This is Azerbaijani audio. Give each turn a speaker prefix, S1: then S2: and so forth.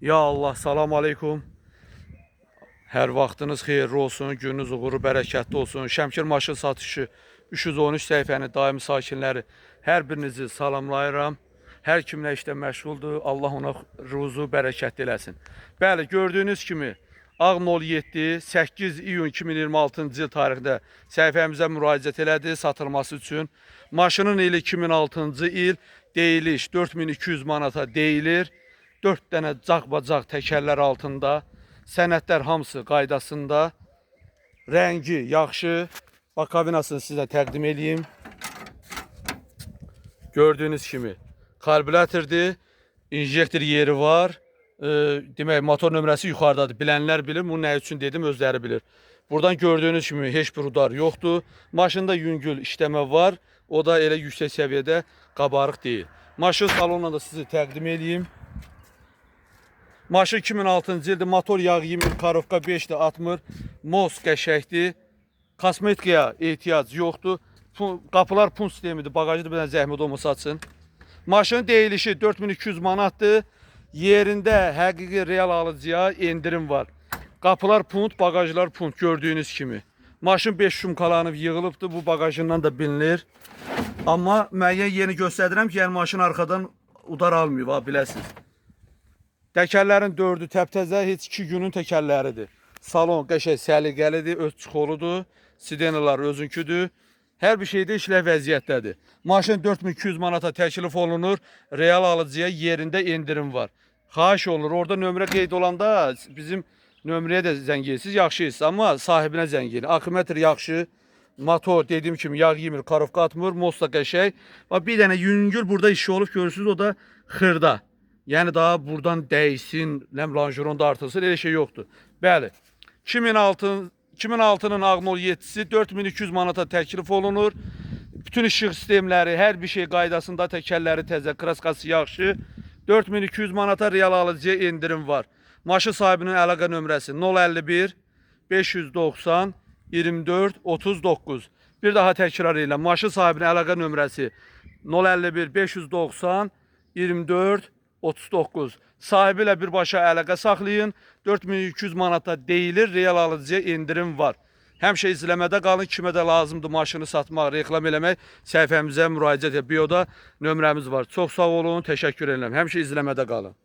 S1: Ya Allah, salam aleykum. Hər vaxtınız xeyirli olsun, gününüz uğurlu, bərəkətli olsun. Şəmkir maşın satışı 313 səhifənin daimi sakinləri, hər birinizi salamlayıram. Hər kim nə işlə məşğuldur, Allah ona ruzu bərəkətli eləsin. Bəli, gördüyünüz kimi Ağ 07 8 iyun 2026-cı il tarixində səhifəmizə müraciət elədi satılması üçün. Maşının ili 2006-cı il, deyiliş 4200 manata deyilir. 4 dənə cağbacaq təkərlər altında, sənədlər hamısı qaydasında. Rəngi yaxşı. Bax, kabinasını sizə təqdim eləyim. Gördüyünüz kimi karbüratordur, injektor yeri var. Demək, motor nömrəsi yuxarıdadır. Bilənlər bilir, bunu nə üçün dedim, özləri bilir. Buradan gördüyünüz kimi heç bir udar yoxdur. Maşında yüngül işləmə var. O da elə yüksək səviyyədə qabarıq deyil. Maşın salonla da sizi təqdim eləyim. Maşın 2006-cı ildir. Motor yağ yemir, karovka 5-dir, atmır. Mos qəşəngdir. Kosmetikaya ehtiyac yoxdur. Qapılar punt sistemidir. Bagajı da bir dənə zəhmət olmasa açın. Maşının deyilişi 4200 manatdır. Yerində həqiqi real alıcıya endirim var. Qapılar punt, bagajlar punt gördüyünüz kimi. Maşın 5 şumkalanıb yığılıbdır. Bu bagajından da bilinir. Amma müəyyən yeni göstərirəm ki, yəni maşın arxadan udar almayıb, ha, biləsiniz. Təkərlərin dördü təptəzə, heç 2 günün təkərləridir. Salon qəşəng səliqəlidir, öz çuxoludur, sidenalar özünküdür. Hər bir şeydə işləv vəziyyətdədir. Maşın 4200 manata təklif olunur. Real alıcıya yerində endirim var. Xahiş olunur. Orada nömrə qeyd olanda bizim nömrəyə də zəng edirsiniz, yaxşı amma sahibinə zəng edin. Akümətr yaxşı. Motor dediyim kimi yağ yemir, karovka atmır, most da qəşəng. Bax, bir dənə yüngül burada işi olub görürsünüz, o da xırda. Yəni daha buradan dəysin, nəm longeron da artılsın, elə şey yoxdur. Bəli. 2006 2006-nın Ağ 07-si 4200 manata təklif olunur. Bütün işıq sistemləri, hər bir şey qaydasında, təkərləri təzə, kraskası yaxşı. 4200 manata real alıcıya endirim var. Maşın sahibinin əlaqə nömrəsi 051 590 24 39. Bir daha təkrar edirəm. Maşın sahibinin əlaqə nömrəsi 051 590 24 39. Sahibi ilə birbaşa əlaqə saxlayın. 4200 manata deyilir, real alıcıya endirim var. Həmişə izləmədə qalın. Kimə də lazımdır maşını satmaq, reklam eləmək, səhifəmizə müraciət edin. Bioda nömrəmiz var. Çox sağ olun, təşəkkür edirəm. Həmişə izləmədə qalın.